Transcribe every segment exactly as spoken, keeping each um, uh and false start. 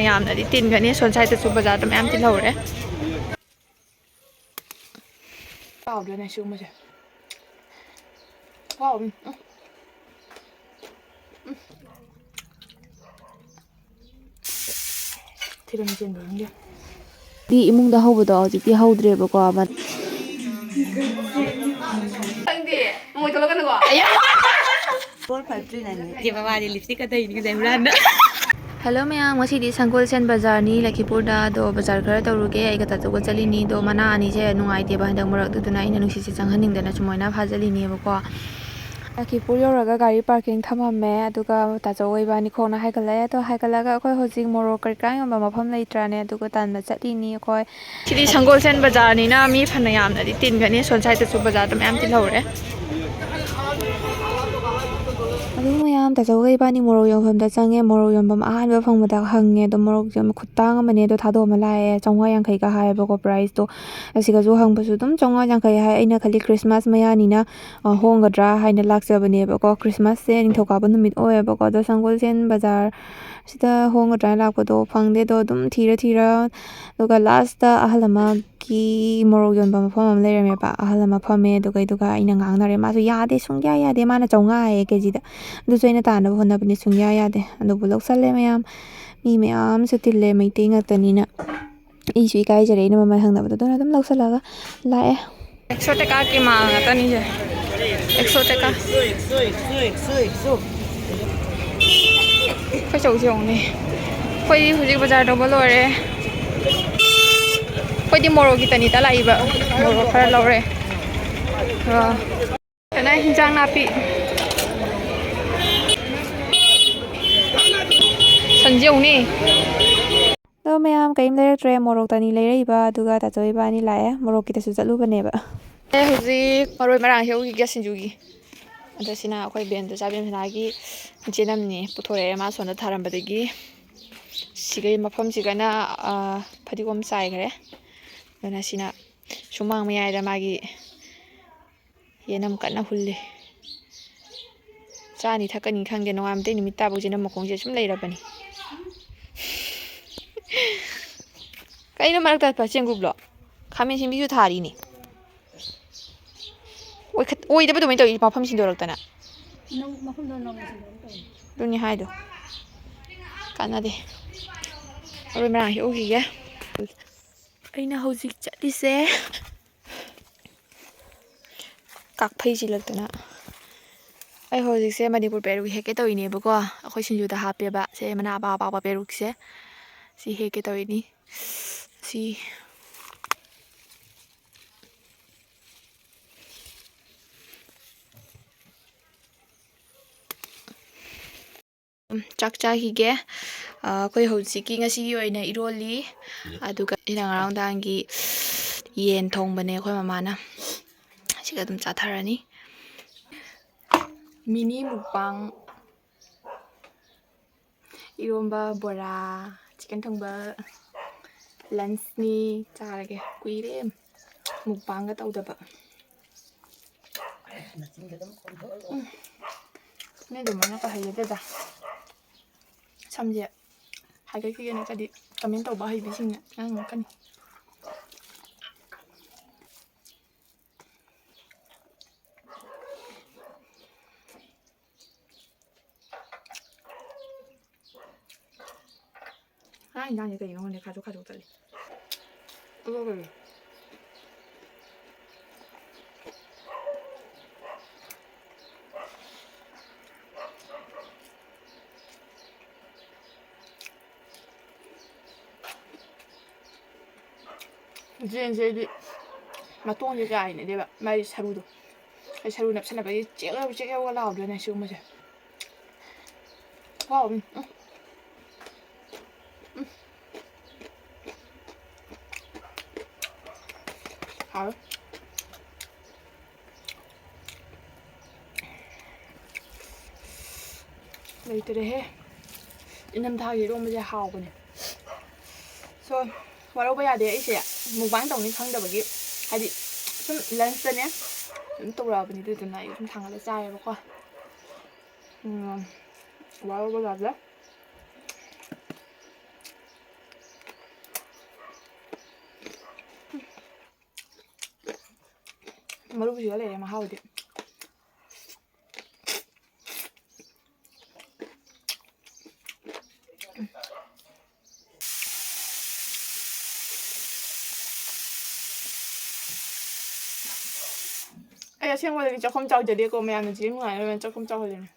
ꯌꯥꯝꯅꯗꯤ ꯇꯤꯟꯒꯅꯤ꯫ ꯁꯣꯝ ꯁꯥꯏꯗꯠꯇꯁꯨ ꯕꯖꯥꯔꯗ ꯃꯌꯥꯝ ꯇꯤꯜꯍꯧꯔꯦ꯫ ꯍꯥꯎꯗ꯭ꯔꯅꯦ ꯁꯤꯒꯨꯝꯕꯁꯦ? ꯍꯥꯎ, ꯎꯝ, ꯎꯝ꯫ ꯎꯝ꯫ ꯊꯤꯔꯝ ꯆꯦꯟꯕ꯭ꯔꯥ ꯈꯪꯗꯦ꯫ ꯗꯤ ꯏꯃꯨꯡꯗ ꯍꯧꯕꯗꯣ ꯍꯧꯖꯤꯛꯇꯤ ꯍꯧꯗ꯭ꯔꯦꯕꯀꯣ꯫ ꯃ- ꯈꯪꯗꯦ, ꯃꯣꯏ ꯊꯣꯛꯂꯛꯀꯅꯨꯀꯣ꯫ ꯑꯌꯥ! Four five three nine. ꯏꯆꯦ ꯃꯃꯥꯗꯤ ꯂꯤꯞꯁꯇꯤꯛꯀ ꯇꯩꯅꯤ ꯉꯁꯥꯏ ꯍꯨꯔꯥꯟꯅ꯫ ꯍꯜꯂꯣ ꯃꯌꯥꯝ, ꯉꯁꯤꯗꯤ ꯁꯪꯒꯣꯜꯁꯦꯟ ꯕꯖꯥꯔꯅꯤ ꯂꯈꯤꯄꯨꯔꯗ꯫ ꯑꯗꯣ ꯕꯖꯥꯔ ꯈꯔ ꯇꯧꯔꯨꯒꯦ ꯑꯩꯒ ꯇꯥꯆꯧꯒ ꯆꯠꯂꯤꯅꯤ꯫ ꯑꯗꯣ ꯃꯅꯥ ꯑꯅꯤꯁꯦ ꯅꯨꯡꯉꯥꯏꯇꯦꯕ ꯍꯟꯗꯛ ꯃꯔꯛ, ꯑꯗꯨꯗꯨꯅ ꯑꯩꯅ ꯅꯨꯡꯁꯤꯠꯁꯦ ꯆꯪꯍꯟꯅꯤꯡꯗꯅ ꯁꯨꯃꯥꯏꯅ ꯐꯥꯖꯜꯂꯤꯅꯦꯕꯀꯣ꯫ ꯂꯈꯤꯄꯨꯔ ꯌꯧꯔꯒ ꯒꯥꯔꯤ ꯄꯥꯔꯀꯤꯡ ꯊꯝꯃꯝꯃꯦ, ꯑꯗꯨꯒ ꯇꯥꯆꯧꯒ ꯏꯕꯥꯅꯤ ꯈꯣꯡꯅ ꯍꯥꯏꯒꯠꯂꯛꯑꯦ꯫ ꯑꯗꯣ ꯍꯥꯏꯒꯠꯂꯒ ꯑꯩꯈꯣꯏ ꯍꯧꯖꯤꯛ ꯃꯣꯔꯣꯛ ꯀꯔꯤ ꯀꯔꯥ ꯌꯣꯟꯕ ꯃꯐꯝ ꯂꯩꯇ꯭ꯔꯅꯦ, ꯑꯗꯨꯒ ꯇꯥꯟꯕ ꯆꯠꯂꯤꯅꯤ ꯑꯩꯈꯣꯏ꯫ ꯁꯤꯗꯤ ꯁꯪꯒꯣꯜꯁꯦꯟ ꯕꯖꯥꯔꯅꯤꯅ ꯃꯤ ꯐꯅ ꯌꯥꯝꯅꯗꯤ ꯇꯤꯟꯒꯅꯤ꯫ ꯁꯣꯝ ꯁꯥꯏꯗꯠꯇꯁꯨ ꯕꯖꯥꯔꯗ ꯃꯌꯥꯝ ꯇꯤꯜꯍꯧꯔꯦ꯫ ꯑꯗꯨ ꯃꯌꯥꯝ ꯇꯥꯆꯧꯒ ꯏꯕꯥꯅꯤ ꯃꯣꯔꯣꯛ ꯌꯣꯟꯐꯝꯗ ꯆꯪꯉꯦ꯫ ꯃꯣꯔꯣꯛ ꯌꯣꯟꯐꯝ ꯑꯍꯥꯟꯕ ꯐꯪꯕꯗ ꯍꯪꯉꯦ꯫ ꯑꯗꯣ ꯃꯣꯔꯣꯛꯁꯦ ꯈꯨꯇꯥꯡ ꯑꯃꯅꯦ꯫ ꯑꯗꯣ ꯊꯥꯗꯣꯛꯑꯝꯃ ꯂꯥꯛꯑꯦ꯫ ꯆꯥꯝꯃꯉꯥ ꯌꯥꯡꯈꯩꯒ ꯍꯥꯏꯌꯦꯕꯀꯣ ꯄ꯭ꯔꯥꯏꯁꯇꯣ꯫ ꯑꯁꯤꯒꯁꯨ ꯍꯪꯕꯁꯨ ꯑꯗꯨꯝ ꯆꯥꯝꯃꯉꯥ ꯌꯥꯡꯈꯩ ꯍꯥꯏ꯫ ꯑꯩꯅ ꯈꯜꯂꯤ ꯈ꯭ꯔꯤꯁꯃꯥꯁ ꯃꯌꯥꯅꯤꯅ, ꯑ, ꯍꯣꯡꯒꯗ꯭ꯔꯥ ꯍꯥꯏꯅ ꯂꯥꯛꯆꯕꯅꯦꯕꯀꯣ꯫ ꯈ꯭ꯔꯤꯁꯃꯥꯁꯁꯦ ꯅꯤꯡꯊꯧꯀꯥꯕ ꯅꯨꯃꯤꯠ ꯑꯣꯏꯌꯦꯕꯀꯣ꯫ ꯑꯗꯣ ꯁꯪꯒꯣꯜꯁꯦꯟ ꯕꯖꯥꯔ ꯁꯤꯗ ꯍꯣꯡꯒꯗ꯭ꯔꯥ ꯍꯥꯏꯅ ꯂꯥꯛꯄꯗꯣ ꯐꯪꯗꯦ꯫ ꯑꯗꯣ ꯑꯗꯨꯝ ꯊꯤꯔ ꯊꯤꯔ, ꯑꯗꯨꯒ ꯂꯥꯁꯇ ꯑꯍꯜ ꯑꯃꯒꯤ ꯃꯣꯔꯣꯛ ꯌꯣꯟꯕ ꯃꯐꯝ ꯑꯃ ꯂꯩꯔꯝꯃꯦꯕ꯫ ꯑꯍꯜ ꯑꯃ ꯐꯝꯃꯦ, ꯑꯗꯨꯒ, ꯑꯗꯨꯒ ꯑꯩꯅ ꯉꯥꯡꯅꯔꯦ꯫ ꯃꯥꯁꯨ ꯌꯥꯗꯦ, ꯁꯨꯡꯌꯥ ꯌꯥꯗꯦ꯫ ꯃꯥꯅ ꯆꯥꯝꯃꯉꯥ ꯍꯥꯏꯌꯦ ꯀꯦꯖꯤꯗ꯫ ꯑꯗꯨꯁꯨ ꯑꯩꯅ ꯇꯥꯅꯕ ꯍꯣꯠꯅꯕꯅꯤ, ꯁꯨꯡꯌꯥ ꯌꯥꯗꯦ꯫ ꯑꯗꯨꯕꯨ ꯂꯧꯁꯜꯂꯦ ꯃꯌꯥꯝ꯫ ꯃꯤ ꯃꯌꯥꯝꯁꯨ ꯇꯤꯜꯂꯦ, ꯃꯩꯇꯩ ꯉꯥꯛꯇꯅꯤꯅ꯫ ꯑꯩꯁꯨ ꯏꯀꯥꯏꯖꯔꯦ ꯑꯩꯅ ꯃꯃꯜ ꯍꯪꯅꯕꯗꯣ, ꯑꯗꯨꯅ ꯑꯗꯨꯝ ꯂꯧꯁꯜꯂꯒ ꯂꯥꯛꯑꯦ꯫ ꯑꯦꯛꯁꯣ ꯇꯦꯀꯥꯒꯤ ꯃꯥꯜ ꯉꯥꯛꯇꯅꯤꯁꯦ꯫ ꯑꯦꯛꯁꯣ ꯇꯦꯀꯥ꯫ ꯑꯩꯈꯣꯏ ꯆꯧꯁꯦ ꯌꯦꯡꯉꯨꯅꯦ꯫ ꯑꯩꯈꯣꯏꯗꯤ ꯍꯧꯖꯤꯛ ꯕꯖꯥꯔ ꯇꯧꯕ ꯂꯣꯏꯔꯦ꯫ ꯑꯩꯈꯣꯏꯗꯤ ꯃꯣꯔꯣꯛꯀꯤ ꯇꯅꯤꯇ ꯂꯥꯛꯏꯕ꯫ ꯃꯣꯔꯣꯛ ꯈꯔ ꯂꯧꯔꯦ꯫ ꯑꯥ꯫ ꯀꯅꯥ ꯍꯤꯟꯖꯥꯡ ꯅꯥꯄꯤ? ꯁꯟꯁꯦ ꯌꯦꯡꯉꯨꯅꯦ꯫ ꯑꯗꯣ ꯃꯌꯥꯝ ꯀꯔꯤꯝ ꯂꯩꯔꯛꯇ꯭ꯔꯦ꯫ ꯃꯣꯔꯣꯛ ꯇꯅꯤ ꯂꯩꯔꯛꯏꯕ, ꯑꯗꯨꯒ ꯇꯥꯆꯧ ꯏꯕꯥꯅꯤ ꯂꯥꯛꯑꯦ꯫ ꯃꯣꯔꯣꯛꯀꯤꯗꯁꯨ ꯆꯠꯂꯨꯕꯅꯦꯕ꯫ ꯑꯩ ꯍꯧꯖꯤꯛ ꯃꯔꯣꯏ ꯃꯔꯥꯡ ꯍꯦꯛꯎꯈꯤꯒꯦ ꯁꯤꯡꯖꯨꯒꯤ꯫ ꯑꯗꯣ ꯁꯤꯅ ꯑꯩꯈꯣꯏ ꯕꯦꯟꯗ ꯆꯥꯕꯤ ꯁꯅꯥꯒꯤ ꯆꯦꯅꯝꯅꯤ ꯄꯨꯊꯣꯔꯛꯑꯦ꯫ ꯃꯥ ꯁꯣꯝꯗ ꯊꯥꯔꯝꯕꯗꯒꯤ ꯁꯤꯒꯩ ꯃꯐꯝꯁꯤꯒꯅ, ꯑ, ꯐꯗꯤꯒꯣꯝ ꯆꯥꯏꯈ꯭ꯔꯦ꯫ ꯑꯗꯨꯅ ꯁꯤꯅ ꯁꯨꯃꯥꯡ ꯃꯌꯥꯏꯗ ꯃꯥꯒꯤ ꯌꯦꯅꯝ ꯀꯟꯅ ꯍꯨꯜꯂꯤ꯫ ꯆꯥꯅꯤ ꯊꯛꯀꯅꯤ ꯈꯪꯗꯦ, ꯅꯣꯡꯉꯥꯟꯕꯗꯩ ꯅꯨꯃꯤꯠ ꯇꯥꯕꯧ ꯌꯦꯅꯝ ꯃꯈꯣꯡꯁꯦ ꯁꯨꯝ ꯂꯩꯔꯕꯅꯤ꯫ ꯑꯩꯅ ꯃꯔꯛꯇ ꯆꯦꯡꯀꯨꯞꯂꯣ? ꯈꯥꯃꯦꯟ ꯁꯤꯟꯕꯤꯁꯨ ꯊꯥꯔꯤꯅꯦ꯫ ꯑꯣꯏꯈꯠ-, ꯑꯣꯏꯗꯕ ꯑꯗꯨꯃꯥꯏꯅ ꯇꯧꯏ, ꯃꯐꯝ ꯁꯤꯟꯗꯣꯔꯛꯇꯅ꯫ ꯅꯪ ꯃꯐꯝꯗꯣ ꯅꯧꯅ ꯁꯤꯟꯗꯣꯛꯑꯒ ꯇꯧꯔꯤꯅꯦ꯫ ꯑꯗꯨꯅꯤ ꯍꯥꯏꯗꯣ꯫ ꯀꯥꯟꯅꯗꯦ꯫ ꯃꯔꯣꯏ ꯃꯔꯥꯡ ꯍꯦꯛꯎꯈꯤꯒꯦ꯫ ꯑꯩꯅ ꯍꯧꯖꯤꯛ ꯆꯠꯂꯤꯁꯦ ꯀꯥꯛꯐꯩ ꯆꯤꯜꯂꯛꯇꯅ꯫ ꯑꯩ ꯍꯧꯖꯤꯛꯁꯦ ꯃꯅꯤꯄꯨꯔ ꯄꯦꯔꯨꯛ ꯍꯦꯛꯀꯦ ꯇꯧꯔꯤꯅꯦꯕꯀꯣ꯫ ꯑꯩꯈꯣꯏ ꯁꯤꯡꯖꯨꯗ ꯍꯥꯞꯄꯦꯕ ꯁꯦ ꯃꯅꯥ ꯑꯄꯥꯛ ꯑꯄꯥꯛꯄ ꯄꯦꯔꯨꯛꯁꯦ꯫ ꯁꯤ ꯍꯦꯛꯀꯦ ꯇꯧꯔꯤꯅꯤ꯫ ꯁꯤ ꯎꯝ, ꯆꯥꯛ ꯆꯥꯈꯤꯒꯦ꯫ ꯑ, ꯑꯩꯈꯣꯏ ꯍꯧꯖꯤꯛꯀꯤ ꯉꯁꯤꯒꯤ ꯑꯣꯏꯅ ꯏꯔꯣꯜꯂꯤ, ꯑꯗꯨꯒ ꯁꯤꯅ ꯉꯔꯥꯡ ꯅꯨꯡꯗꯥꯡꯒꯤ ꯌꯦꯟ ꯊꯣꯡꯕꯅꯦ ꯑꯩꯈꯣꯏ ꯃꯃꯥꯅ꯫ ꯁꯤꯒ ꯑꯗꯨꯝ ꯆꯥꯊꯔꯅꯤ꯫ ꯃꯤꯅꯤ ꯃꯨꯛꯕꯥꯡ꯫ ꯏꯔꯣꯝꯕ, ꯕꯣꯔꯥ, ꯆꯤꯛꯀꯟ ꯊꯣꯡꯕ, ꯂꯟꯁꯅꯤ꯫ ꯆꯥꯔꯒꯦ꯫ ꯀꯨꯏꯔꯦ ꯃꯨꯛꯕꯥꯡꯒ ꯇꯧꯗꯕ꯫ ꯎꯝ꯫ ꯃꯤ ꯑꯗꯨꯃꯥꯏꯅꯒ ꯍꯩꯅꯗꯦꯗ꯫ ꯁꯝꯁꯦ ꯍꯥꯏꯒꯠꯈꯤꯒꯦ ꯅꯠꯇ꯭ꯔꯗꯤ comment ꯇꯧꯕ ꯍꯩꯕꯤꯁꯤꯡꯅ ꯉꯥꯡꯉꯛꯀꯅꯤ꯫ ꯉꯔꯥꯡ ꯏꯟꯖꯥꯡꯁꯦ ꯀꯩꯒꯤꯅꯣ ꯈꯪꯗꯦ, ꯈꯥꯖꯣꯛ ꯈꯥꯖꯣꯛ ꯆꯠꯂꯤ꯫ ꯑꯗꯨꯒ ꯀꯩꯅꯣ? ꯖꯦꯟꯁꯦ ꯑꯩꯗꯤ ꯃꯇꯣꯡꯁꯦ ꯀꯌꯥ ꯍꯩꯅꯗꯦꯕ, ꯃꯥꯒꯤ ꯁꯔꯨꯗꯣ꯫ ꯑꯩ ꯁꯔꯨ ꯅꯞꯁꯟꯅꯕꯒꯤ ꯆꯦꯛ ꯆꯦꯛ ꯂꯥꯎꯗ꯭ꯔꯅꯦ ꯁꯤꯒꯨꯝꯕꯁꯦ꯫ ꯋꯥꯎ, ꯎꯝ, ꯎꯝ꯫ ꯎꯝ꯫ ꯍꯥꯎꯋꯦ꯫ ꯂꯩꯇꯔꯦꯍꯦ꯫ ꯏꯪꯊꯝꯊꯥꯒꯤ ꯏꯔꯣꯝꯕꯁꯦ ꯍꯥꯎꯕꯅꯦ꯫ So, ꯋꯥꯔꯧꯕ ꯌꯥꯗꯦ, ꯑꯩꯁꯦ mukbang ꯇꯧꯅꯤ ꯈꯪꯗꯕꯒꯤ, ꯍꯥꯏꯗꯤ, ꯁꯨꯝ lunchꯇꯅꯦ, ꯁꯨꯝ ꯇꯧꯔꯛꯑꯕꯅꯤ, ꯑꯗꯨꯗꯨꯅ ꯑꯩ ꯁꯨꯝ ꯊꯥꯡꯒꯠꯂ ꯆꯥꯏꯌꯦꯕꯀꯣ꯫ ꯎꯝ, ꯋꯥꯔꯧꯕ ꯌꯥꯗꯦ꯫ ꯃꯔꯨꯁꯤꯒ ꯂꯩꯔꯦ ꯃꯍꯥꯎꯗꯤ꯫ ꯑꯩ ꯑꯁꯦꯡꯕꯗꯗꯤ ꯆꯥꯛꯈꯨꯝ ꯆꯥꯎꯖꯗꯦꯀꯣ, ꯃꯌꯥꯝꯅ ꯆꯦ ꯅꯨꯡꯉꯥꯏꯅꯕꯅ ꯆꯥꯛꯈꯨꯝ ꯆꯥꯎꯍꯜꯂꯤꯅꯦ꯫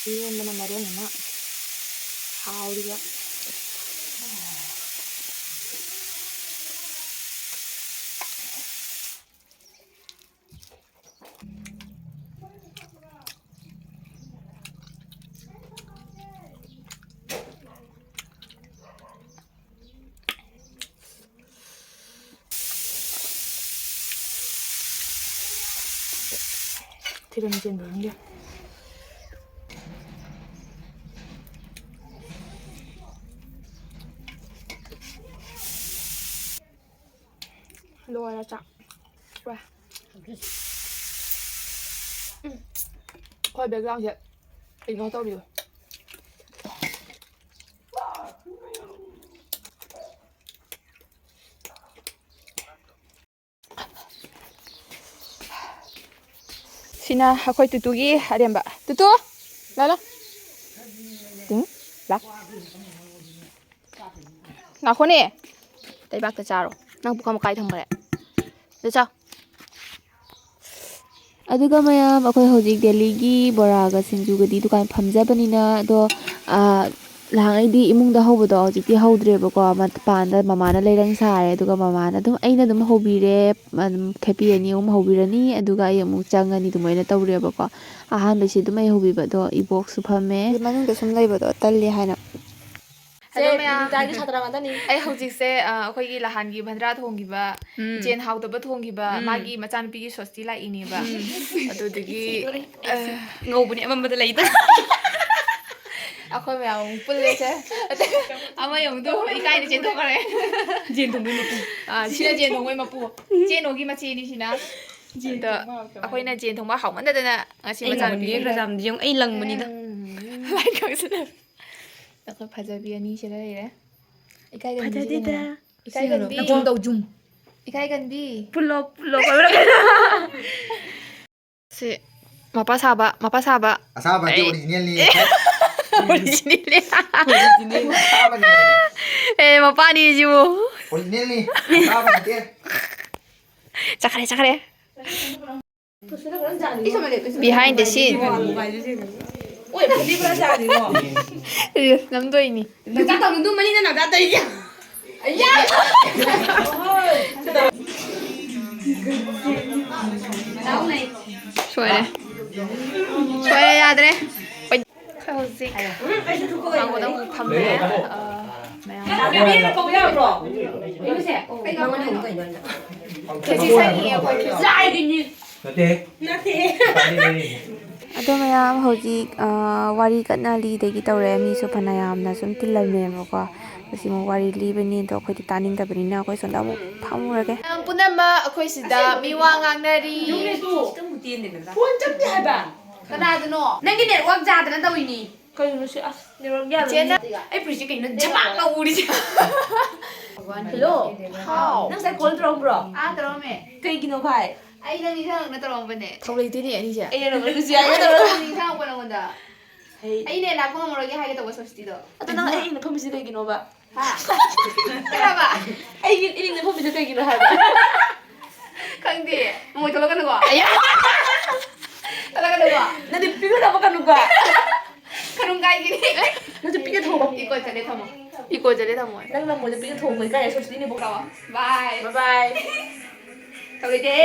ꯏꯔꯣꯟꯕꯅ ꯃꯔꯣꯟ ꯑꯃ ꯍꯥꯎꯔꯤꯕ꯫ ꯊꯤꯔꯝ ꯆꯦꯟꯕ ꯈꯪꯗꯦ꯫ ꯂꯣꯏꯔꯦ ꯆꯥꯛ꯫ ꯋꯥ꯫ ꯎꯝ꯫ ꯑꯩꯈꯣꯏ backgroundꯁꯦ ignore ꯇꯧꯕꯤꯌꯨ꯫ ꯁꯤꯅ ꯑꯩꯈꯣꯏ ꯇꯨꯇꯨꯒꯤ ꯑꯔꯦꯝꯕ꯫ ꯇꯨꯇꯨ! ꯂꯥ, ꯂꯥ꯫ ꯇꯤꯡ, ꯂꯥ꯫ ꯉꯥꯈꯣꯅꯦ꯫ ꯂꯩꯕꯥꯛꯇ ꯆꯥꯔꯣ꯫ ꯅꯪ ꯄꯨꯈꯝ ꯑꯀꯥꯏ ꯊꯝꯈ꯭ꯔꯦ꯫ ꯑꯗꯨ ꯆꯥꯎ꯫ ꯑꯗꯨꯒ ꯃꯌꯥꯝ, ꯑꯩꯈꯣꯏ ꯍꯧꯖꯤꯛ ꯗꯦꯜꯂꯤꯒꯤ ꯕꯣꯔꯥꯒ ꯁꯤꯡꯖꯨꯒꯗꯤ ꯗꯨꯀꯥꯟ ꯐꯝꯖꯕꯅꯤꯅ, ꯑꯗꯣ, ꯑꯥ, ꯅꯍꯥꯟꯉꯩꯗꯤ ꯏꯃꯨꯡꯗ ꯍꯧꯕꯗꯣ ꯍꯧꯖꯤꯛꯇꯤ ꯍꯧꯗ꯭ꯔꯦꯕꯀꯣ꯫ ꯃꯄꯥꯟꯗ ꯃꯃꯥꯅ ꯂꯩꯔꯪ ꯁꯥꯔꯦ, ꯑꯗꯨꯒ ꯃꯃꯥꯅ ꯑꯗꯨꯝ, ꯑꯩꯅ ꯑꯗꯨꯝ ꯍꯧꯕꯤꯔꯦ꯫ ꯑꯗꯨꯝ ꯈꯦꯄꯤ ꯑꯅꯤ ꯑꯍꯨꯝ ꯍꯧꯕꯤꯔꯅꯤ, ꯑꯗꯨꯒ ꯑꯩ ꯑꯃꯨꯛ ꯆꯪꯉꯅꯤ, ꯑꯗꯨꯃꯥꯏꯅ ꯇꯧꯔꯦꯕꯀꯣ꯫ ꯑꯍꯥꯟꯕꯁꯤ ꯑꯗꯨꯝ ꯑꯩ ꯍꯧꯕꯤꯕ, ꯑꯗꯣ ꯏꯕꯣꯛꯁꯨ ꯐꯝꯃꯦ꯫ ꯃꯅꯨꯡꯗ ꯁꯨꯝ ꯂꯩꯕꯗꯣ ꯇꯜꯂꯦ ꯍꯥꯏꯅ꯫ ꯁꯦ, hello ꯃꯌꯥꯝ꯫ ꯅꯤꯇꯥꯒꯤ ꯁꯥꯇ꯭ꯔ ꯉꯥꯛꯇꯅꯤ꯫ ꯑꯩ ꯍꯧꯖꯤꯛꯁꯦ, ꯑ, ꯑꯩꯈꯣꯏꯒꯤ ꯂꯍꯥꯟꯒꯤ ꯚꯟꯗ꯭ꯔꯥ ꯊꯣꯡꯈꯤꯕ, ꯎꯝ꯫ ꯖꯦꯟ ꯍꯥꯎꯗꯕ ꯊꯣꯡꯈꯤꯕ, ꯎꯝ꯫ ꯃꯥꯒꯤ ꯃꯆꯥꯅꯨꯄꯤꯒꯤ ꯁꯣꯁꯇꯤ ꯂꯥꯛꯏꯅꯦꯕ꯫ ꯎꯝ꯫ ꯑꯗꯨꯗꯨꯒꯤ, ꯑ, ꯉꯧꯕꯅꯦ ꯑꯃꯝꯕꯗ ꯂꯩꯗ꯫ ꯑꯩꯈꯣꯏ ꯃꯌꯥꯝ ꯑꯃꯨꯛ ꯄꯨꯜꯂꯦꯁꯦ꯫ ꯑꯃ ꯌꯦꯡꯉꯨꯗꯣ, ꯏꯀꯥꯏꯅ ꯆꯦꯟꯊꯣꯛꯈ꯭ꯔꯦ꯫ ꯖꯦꯟ ꯊꯣꯡꯕꯩ ꯃꯄꯨ꯫ ꯑ, ꯁꯤꯅ ꯖꯦꯟ ꯊꯣꯡꯕꯩ ꯃꯄꯨ꯫ ꯆꯦꯅꯣꯒꯤ ꯃꯆꯦꯅꯤ ꯁꯤꯅ꯫ ꯖꯦꯟ ꯑꯗꯣ ꯊꯣꯡꯕ ꯍꯥꯎꯇꯕ꯫ ꯑꯩꯈꯣꯏꯅ ꯖꯦꯟ ꯊꯣꯡꯕ ꯍꯥꯎꯃꯟꯗꯗꯅ ꯉꯁꯤ ꯑꯩ ꯃꯆꯥꯅꯨꯄꯤ ꯉꯝꯃꯟꯒꯦ, ꯈꯔ ꯆꯥꯝꯗꯤ ꯌꯦꯡꯉꯨ, ꯑꯩ ꯂꯪꯕꯅꯤꯗ꯫ ꯎꯝ꯫ ꯂꯥꯏ ꯈꯪꯁꯤꯅ꯫ ꯑꯩꯈꯣꯏ ꯐꯖꯕꯤ ꯑꯅꯤꯁꯤꯗ ꯂꯩꯔꯦ꯫ ꯏꯀꯥꯏꯒꯟꯕꯤꯁꯤꯗ ꯐꯖꯗꯦꯗ꯫ ꯂꯩꯔꯦ꯫ ꯏꯀꯥꯏꯒꯟꯕꯤ꯫ ꯅꯇꯣꯝ ꯇꯧ, ꯖꯨꯝ꯫ ꯏꯀꯥꯏꯒꯟꯕꯤ꯫ ꯄꯨꯜꯂꯣ, ꯄꯨꯜꯂꯣ, ꯄꯨꯜꯂꯣ꯫ ꯁꯤ ꯃꯄꯥ ꯁꯥꯕ, ꯃꯄꯥ ꯁꯥꯕ꯫ ꯑꯁꯥꯕ ꯅꯠꯇꯦ, ꯑꯩ ꯑꯣꯔꯤꯖꯤꯅꯦꯜꯅꯤ꯫ ꯑꯣꯔꯤꯖꯤꯅꯦꯜꯅꯤ꯫ ꯑꯣꯔꯤꯖꯤꯅꯦꯜ ꯑꯁꯥꯕꯅꯤ꯫ ꯑꯦ, ꯃꯄꯥꯅꯤ ꯁꯤꯕꯨ꯫ ꯑꯣꯔꯤꯖꯤꯅꯦꯜꯅꯤ꯫ ꯑꯁꯥꯕ ꯅꯠꯇꯦ꯫ ꯆꯠꯈ꯭ꯔꯦ, ꯆꯠꯈ꯭ꯔꯦ꯫ Behind the scene. ꯑꯦ, ꯅꯝꯗꯣꯏꯅꯤ꯫ ꯁꯣꯏꯔꯦ꯫ ꯁꯣꯏꯔꯦ, ꯌꯥꯗ꯭ꯔꯦ꯫ ꯍꯧꯖꯤꯛ ꯃꯥꯡꯒꯣꯟꯗ ꯑꯃꯨꯛ ꯐꯝꯃꯦ꯫ ꯑ, ꯃꯌꯥꯝ꯫ ꯈꯦꯆꯤ ꯆꯥꯅꯤꯡꯉꯦ ꯑꯩꯈꯣꯏ, ꯈꯦꯆꯤ꯫ ꯅꯠꯇꯦ꯫ ꯅꯠꯇꯦ꯫ ꯑꯗꯣ ꯃꯌꯥꯝ ꯍꯧꯖꯤꯛ, ꯑ, ꯋꯥꯔꯤ ꯀꯟꯅ ꯂꯤꯗꯒꯤ ꯇꯧꯔꯦ꯫ ꯃꯤꯁꯨ ꯐꯅꯌꯥꯝꯅ ꯁꯨꯝ ꯇꯤꯜꯂꯝꯃꯦꯕꯀꯣ꯫ ꯍꯧꯖꯤꯛ ꯑꯃꯨꯛ ꯋꯥꯔꯤ ꯂꯤꯕꯅꯤ, ꯑꯗꯣ ꯑꯩꯈꯣꯏꯗꯤ ꯇꯥꯅꯤꯡꯗꯕꯅꯤꯅ ꯑꯩꯈꯣꯏ ꯁꯣꯝꯗ ꯑꯃꯨꯛ ꯐꯝꯃꯨꯔꯒꯦ꯫ ꯃꯌꯥꯝ ꯄꯨꯝꯅꯃꯛ ꯑꯩꯈꯣꯏ ꯁꯤꯗ ꯃꯤ ꯋꯥ ꯉꯥꯡꯅꯔꯤ꯫ ꯐꯣꯟ ꯆꯠꯇꯦ ꯍꯥꯏꯕ꯫ ꯀꯅꯥꯗꯅꯣ? ꯅꯪꯒꯤ network ꯌꯥꯗꯅ ꯇꯧꯔꯤꯅꯤ꯫ ꯀꯩꯅꯣ ꯁꯤ? ꯑꯁ, network ꯌꯥꯗꯕꯅꯤ꯫ ꯏꯆꯦꯅ ꯑꯩ ꯐꯨꯔꯤꯠꯁꯦ ꯀꯩꯅꯣ ꯖꯃꯥꯛ ꯂꯥꯎ ꯎꯔꯤꯁꯦ? Hello? ꯍꯥꯎ꯫ ꯅꯪ ꯉꯁꯥꯏ call ꯇꯧꯔꯛꯄ꯭ꯔꯣ? ꯑꯥ, ꯇꯧꯔꯛꯑꯝꯃꯦ꯫ ꯀꯩꯒꯤꯅꯣ ꯚꯥꯏ? ꯑꯩ ꯅꯪ ꯅꯤꯡꯁꯤꯡꯉꯛꯅ ꯇꯧꯔꯛꯑꯝꯕꯅꯦ꯫ ꯊꯧ ꯂꯩꯇꯦꯅꯦ ꯑꯅꯤꯁꯦ꯫ ꯑꯩꯅ ꯅꯪ ꯅꯨꯡꯁꯤ ꯍꯥꯏꯒꯦ ꯇꯧꯔꯛꯑꯝꯕꯅꯦ꯫ ꯅꯪ ꯅꯤꯡꯁꯤꯡꯉꯛꯄ ꯅꯪꯉꯣꯟꯗ꯫ ꯍꯩ꯫ ꯑꯩꯅꯦ ꯂꯥꯛꯄ ꯉꯝꯃꯔꯣꯏꯒꯦ ꯍꯥꯏꯒꯦ ꯇꯧꯕ ꯁꯣꯁꯇꯤꯗꯣ꯫ ꯑꯗꯣ ꯅꯪ ꯑꯩ ꯏꯅ ꯐꯝꯃꯤꯁꯦ ꯀꯩꯒꯤꯅꯣꯕ? ꯍꯥ? ꯀꯩ ꯍꯥꯏꯕ? ꯑꯩꯒꯤ ꯏꯅꯤꯡꯅ ꯐꯝꯃꯤꯁꯦ ꯀꯩꯒꯤꯅꯣ ꯍꯥꯏꯕ? ꯈꯪꯗꯦ꯫ ꯃꯣꯏ ꯊꯣꯛꯂꯛꯀꯅꯨꯀꯣ꯫ ꯑꯌꯥ! ꯊꯣꯛꯂꯛꯀꯅꯨꯀꯣ꯫ ꯅꯠꯇꯦ, ꯄꯤꯛꯅ ꯊꯝꯃꯛꯀꯅꯨꯀꯣ꯫ ꯈꯔꯨꯝ ꯀꯥꯏꯒꯤꯅꯤ꯫ ꯅꯠꯇꯦ, ꯄꯤꯛꯅ ꯊꯝꯃꯣ꯫ Echo ꯆꯠꯂꯦ, ꯊꯝꯃꯣ꯫ Echo ꯆꯠꯂꯦ, ꯊꯝꯃꯣ꯫ ꯅꯪ ꯅꯃꯣꯏꯗ ꯄꯤꯛꯅ ꯊꯝꯃꯣ, ꯏꯀꯥꯏ, ꯁꯣꯁꯇꯤꯅꯦ ꯄꯣꯛ ꯇꯧꯔꯣ꯫ Bye꯫ Bye bye꯫ ꯇꯧꯔꯤꯗꯦ꯫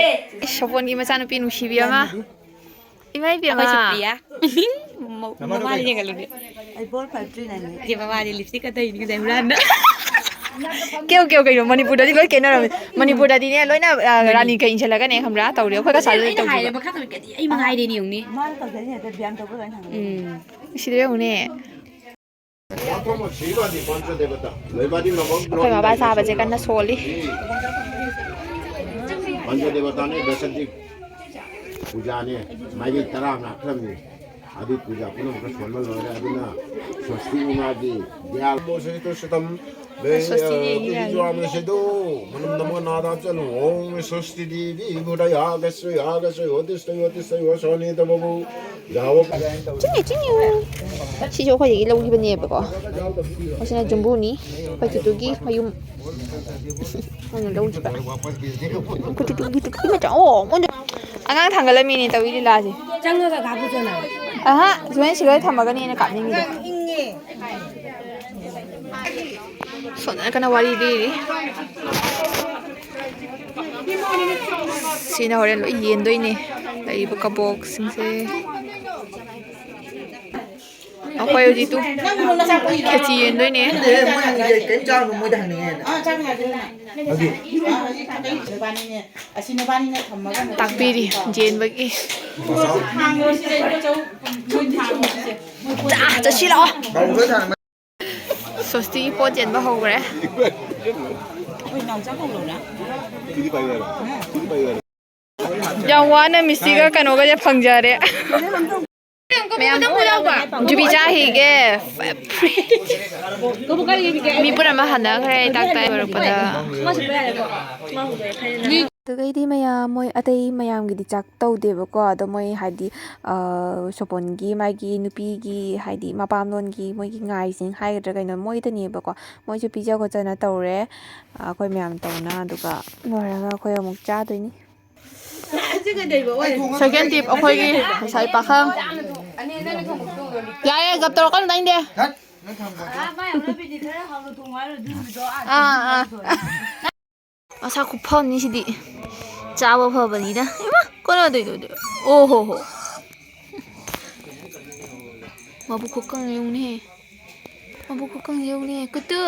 ꯁꯣꯐꯣꯟꯒꯤ ꯃꯆꯥꯅꯨꯄꯤ ꯅꯨꯡꯁꯤꯕꯤ ꯑꯃ꯫ ꯏꯃꯥ ꯏꯕꯦꯝꯃ꯫ ꯑꯩꯈꯣꯏ ꯁꯨꯄ꯭ꯔꯤꯌꯥ꯫ ꯃ-, ꯃꯃꯥꯗ ꯌꯦꯡꯍꯜꯂꯨꯅꯦ꯫ ꯑꯩ ꯕꯣꯜ ꯐꯥꯏꯚ ꯊ꯭ꯔꯤ ꯅꯥꯏꯟꯅꯦ꯫ ꯏꯆꯦ, ꯃꯃꯥꯗꯤ ꯂꯤꯞꯁꯇꯤꯛ ꯀ ꯇꯩꯅꯤ ꯀꯗꯥꯏ ꯍꯨꯔꯥꯟꯅ꯫ ꯀꯦꯎ ꯀꯦꯎ ꯀꯩꯅꯣ ꯃꯅꯤꯄꯨꯔꯗꯗꯤ ꯂꯣꯏ ꯀꯦꯅꯔꯝꯃꯦ꯫ ꯃꯅꯤꯄꯨꯔꯗꯗꯤꯅꯦ ꯂꯣꯏꯅ, ꯑ, ꯔꯥꯅꯤ ꯀꯩ ꯏꯟꯁꯤꯜꯂꯒꯅꯦ ꯈꯪꯕ꯭ꯔꯥ? ꯇꯧꯔꯤ꯫ ꯑꯩꯈꯣꯏꯒ ꯑꯗꯨꯅꯦ ꯁꯥꯖꯤꯜꯂ ꯑꯩꯅ ꯍꯥꯏꯔꯦ, ꯇꯧꯁꯤꯕ꯫ ꯃꯈꯥ ꯇꯧꯔꯤ ꯀꯔꯤ ꯑꯩ ꯃꯉꯥꯏꯔꯦꯅꯦ ꯌꯦꯡꯉꯨꯅꯦ꯫ ꯃꯥꯅ ꯇꯧꯖꯔꯤꯁꯦ ꯍꯦꯛꯇ ꯕ꯭ꯌꯥꯝ ꯇꯧꯕ ꯑꯗꯨꯃꯥꯏꯅ ꯊꯝꯃꯦ꯫ ꯎꯝ꯫ ꯁꯤꯗ ꯌꯦꯡꯉꯨꯅꯦ꯫ ꯑꯩꯈꯣꯏ ꯕꯥꯕꯥ ꯆꯥꯕꯁꯦ ꯀꯟꯅ ꯁꯣꯜꯂꯤ꯫ ꯄꯟꯆꯗꯦꯕꯇꯥꯅꯦ, ꯗꯁꯗꯤ ꯄꯨꯖꯥꯅꯦ, ꯃꯥꯏꯀꯩ ꯇꯔꯥ ꯉꯥꯛꯈ꯭ꯔꯕꯅꯤ꯫ ꯑꯗꯨ ꯄꯨꯖꯥ ꯄꯨꯝꯅꯃꯛꯇ ꯁꯣꯟꯕ ꯂꯣꯏꯔꯦ꯫ ꯑꯗꯨꯅ ꯁ꯭ꯋꯁꯇꯤ ꯏꯃꯥꯒꯤ ꯗ꯭ꯌꯥꯜ ꯁ꯭ꯋꯁꯇꯤꯅꯦ, ꯏ ꯂꯥꯏ꯫ ꯁꯤꯁꯨ ꯃꯅꯝ ꯅꯝꯃꯒ ꯅꯥꯗ ꯆꯠꯂꯨ꯫ ꯁ꯭ꯋꯁꯇꯤ ꯗꯦꯕꯤ ꯕꯨꯙ ꯌꯥꯒꯁꯨ ꯌꯥꯒꯁꯨ ꯌꯣꯇꯤꯁꯇ ꯌꯣꯇꯤꯁꯇ ꯌꯣꯁꯣꯅꯤ ꯇꯕꯕꯨ꯫ ꯆꯤꯡꯉꯤ, ꯆꯤꯡꯉꯤ꯫ ꯁꯤꯁꯨ ꯑꯩꯈꯣꯏꯗꯒꯤ ꯂꯧꯈꯤꯕꯅꯦꯕꯀꯣ꯫ ꯑꯩꯈꯣꯏꯁꯤꯅ ꯖꯨꯝꯕꯨꯅꯤ꯫ ꯑꯩꯈꯣꯏ ꯇꯨꯇꯨꯒꯤ ꯃꯌꯨꯝ꯫ ꯑꯩꯅ ꯂꯧꯈꯤꯕ꯫ ꯑꯩꯈꯣꯏ ꯇꯨꯇꯨꯒꯤ, ꯇꯨꯇꯨꯒꯤ ꯃꯆꯥ꯫ ꯑꯣ, ꯃꯣꯏꯅ ꯑꯉꯥꯡ ꯊꯥꯡꯒꯠꯂꯝꯃꯤꯅꯦ ꯇꯧꯔꯤ ꯂꯤꯂꯥꯁꯦ꯫ ꯆꯪꯉꯒ ꯀꯥꯞꯄꯨ ꯆꯣꯅ꯫ ꯑꯍ, ꯁꯨꯃꯥꯏꯅ ꯁꯤ ꯂꯣꯏ ꯊꯝꯃꯒꯅꯦ ꯑꯩꯅ ꯀꯥꯞꯅꯤꯡꯉꯤꯗꯣ꯫ ꯁꯣꯝꯗꯅ ꯀꯟꯅ ꯋꯥꯔꯤ ꯂꯤꯔꯤ꯫ ꯁꯤꯅ ꯍꯣꯔꯦꯟ ꯂꯣꯏ ꯌꯦꯟꯗꯣꯏꯅꯦ, ꯂꯩꯔꯤꯕ ꯀꯕꯣꯛꯁꯤꯡꯁꯦ꯫ ꯑꯩꯈꯣꯏ ꯍꯧꯖꯤꯛꯇꯨ ꯈꯦꯆꯤ ꯌꯦꯟꯗꯣꯏꯅꯦ꯫ ꯈꯪꯗꯦ, ꯃꯣꯏ ꯍꯪꯉꯤꯁꯦ ꯀꯩꯝ ꯆꯥꯔꯨꯅꯨ, ꯃꯣꯏꯗ ꯍꯪꯅꯤꯡꯉꯦ꯫ ꯇꯥꯛꯄꯤꯔꯤ ꯌꯦꯟꯕꯒꯤ꯫ ꯆꯥ, ꯆꯠꯁꯤ ꯂꯥꯛꯑꯣ꯫ ꯁ꯭ꯋꯁꯇꯤꯒꯤ ꯄꯣꯠ ꯆꯦꯟꯕ ꯍꯧꯈ꯭ꯔꯦ꯫ ꯌꯥꯝ ꯋꯥꯅ ꯃꯤꯁꯇꯤꯒ ꯀꯩꯅꯣꯒꯁꯦ ꯐꯪꯖꯔꯦ꯫ ꯃꯌꯥꯝ ꯖꯨꯕꯤ ꯆꯥꯈꯤꯒꯦ꯫ ꯃꯤ ꯄꯨꯝꯅꯃꯛ ꯍꯟꯅꯈ꯭ꯔꯦ ꯇꯥꯛ ꯇꯥꯏ ꯂꯣꯏꯔꯛꯄꯗ꯫ ꯑꯗꯨꯒꯩꯗꯤ ꯃꯌꯥꯝ ꯃꯣꯏ ꯑꯇꯩ ꯃꯌꯥꯝꯒꯤꯗꯤ ꯆꯥꯛ ꯇꯧꯗꯦꯕꯀꯣ꯫ ꯑꯗꯣ ꯃꯣꯏ ꯍꯥꯏꯗꯤ, ꯑ, ꯁꯣꯄꯣꯟꯒꯤ ꯃꯥꯒꯤ ꯅꯨꯄꯤꯒꯤ ꯍꯥꯏꯗꯤ ꯃꯄꯥꯝꯂꯣꯟꯒꯤ ꯃꯣꯏꯒꯤ ꯉꯥꯏꯁꯤꯡ ꯍꯥꯏꯒꯗ꯭ꯔꯥ ꯀꯩꯅꯣ ꯃꯣꯏꯗꯅꯦꯕꯀꯣ꯫ ꯃꯣꯏꯁꯨ ꯄꯤꯖ ꯈꯣꯠꯆꯅ ꯇꯧꯔꯦ꯫ ꯑꯩꯈꯣꯏ ꯃꯌꯥꯝ ꯇꯧꯅ ꯑꯗꯨꯒ ꯂꯣꯏꯔꯒ ꯑꯩꯈꯣꯏ ꯑꯃꯨꯛ ꯆꯥꯗꯣꯏꯅꯤ꯫ ꯁꯦꯀꯦꯟ ꯇꯤꯞ ꯑꯩꯈꯣꯏꯒꯤ ꯉꯁꯥꯏ ꯄꯥꯈꯪ꯫ ꯌꯥꯔꯦ, ꯒꯞ ꯇꯧꯔꯛꯀꯅꯨ, ꯇꯥꯅꯤꯡꯗꯦ꯫ ꯑꯥ, ꯑꯥ꯫ ꯃꯁꯥ ꯈꯨꯐꯝꯅꯤ ꯁꯤꯗꯤ꯫ ꯆꯥꯕ ꯐꯕꯅꯤꯅ꯫ ꯏꯃꯥ, ꯀꯣꯟꯅꯗꯣꯏꯗꯣ꯫ ꯑꯣ ꯍꯣ ꯍꯣ꯫ ꯃꯕꯨꯛ ꯈꯨꯀꯪ ꯌꯦꯡꯉꯨꯅꯦ꯫ ꯃꯕꯨꯛ ꯈꯨꯀꯪ ꯌꯦꯡꯉꯨꯅꯦ꯫ ꯀꯨꯇꯨ꯫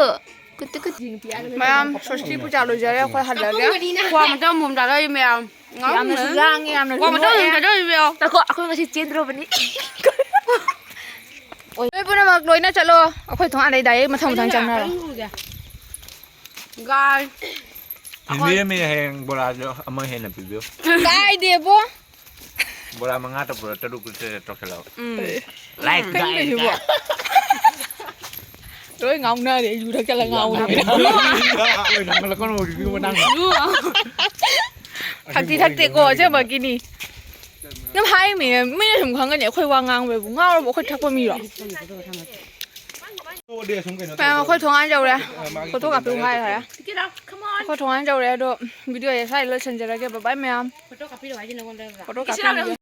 ꯀꯨꯇꯨ, ꯀꯨꯇꯨ꯫ ꯃꯌꯥꯝ, ꯁꯣꯁꯇꯤ ꯄꯨꯖꯥ ꯂꯣꯏꯖꯔꯦ꯫ ꯑꯩꯈꯣꯏ ꯍꯜꯂꯒꯦ꯫ ꯀ꯭ꯋꯥ ꯃꯇꯝ ꯑꯃꯃꯝ ꯆꯥꯗꯧꯔꯤ ꯃꯌꯥꯝ꯫ ꯌꯥꯝꯅꯁꯨ ꯂꯥꯡꯉꯦ, ꯌꯥꯝꯅꯁꯨ ꯀ꯭ꯋꯥ ꯃꯇꯝ ꯑꯃꯃꯝ ꯅꯣꯛꯑꯦ꯫ ꯆꯥꯗꯧꯔꯤ ꯃꯌꯥꯝ꯫ ꯉꯥꯏꯈꯣ, ꯑꯩꯈꯣꯏ ꯉꯁꯤ ꯆꯦꯟꯗ꯭ꯔꯣꯕꯅꯤ꯫ ꯅꯣꯏ ꯄꯨꯝꯅꯃꯛ ꯂꯣꯏꯅ ꯆꯠꯂꯣ꯫ ꯑꯩꯈꯣꯏ ꯊꯣꯡꯒꯥꯟꯗꯩ direct ꯃꯊꯪ ꯃꯊꯪ ꯆꯪꯅꯔꯣ꯫ ꯒꯥꯏ꯫ ꯊꯤꯟꯕꯤꯔꯝꯃꯤ ꯍꯌꯦꯡ ꯕꯣꯔꯥꯁꯨ ꯑꯃ ꯍꯦꯟꯅ ꯄꯤꯕꯤꯌꯨ꯫ ꯀꯥꯏꯗꯦꯕꯣ꯫ ꯕꯣꯔꯥ ꯃꯉꯥ ꯇꯧꯕ꯭ꯔꯥ, ꯇꯔꯨꯛ ꯇꯔꯦꯠ ꯇꯧꯁꯜꯂꯛꯑꯣ꯫ ꯎꯝ꯫ ꯂꯥꯏꯛ ꯀꯩꯅꯣ ꯇꯧꯏꯁꯤꯕꯣ? ꯂꯣꯏ ꯉꯥꯎꯅꯔꯦ, ꯌꯨ ꯊꯛꯆꯜꯂ ꯉꯥꯎꯅꯔꯦ꯫ ꯊꯛꯇꯤ ꯊꯛꯇꯦꯀꯣ, ꯑꯁꯦꯡꯕꯒꯤꯅꯤ꯫ ꯑꯗꯨꯝ ꯍꯥꯏꯔꯤꯃꯤ, ꯃꯤꯅ ꯁꯨꯝ ꯈꯪꯒꯅꯤ ꯑꯩꯈꯣꯏ ꯋꯥ ꯉꯥꯡꯕꯕꯨ꯫ ꯉꯥꯎꯔꯕꯣ ꯑꯩꯈꯣꯏ ꯊꯛꯄ ꯃꯤꯔꯣ? ꯃꯌꯥꯝ ꯑꯩꯈꯣꯏ ꯊꯣꯡꯒꯥꯟ ꯌꯧꯔꯦ꯫ ꯐꯣꯇꯣ ꯀꯥꯞꯄꯤꯌꯨ ꯍꯥꯏꯈ꯭ꯔꯦ꯫ ꯑꯩꯈꯣꯏ ꯊꯣꯡꯒꯥꯟ ꯌꯧꯔꯦ ꯑꯗꯣ video ꯁꯦ ꯁ꯭ꯋꯥꯏꯗ ꯂꯣꯏꯁꯤꯟꯖꯔꯒꯦ꯫ Bye bye ꯃꯌꯥꯝ꯫ ꯐꯣꯇꯣ ꯀꯥꯞꯄꯤꯔꯛꯑꯣ꯫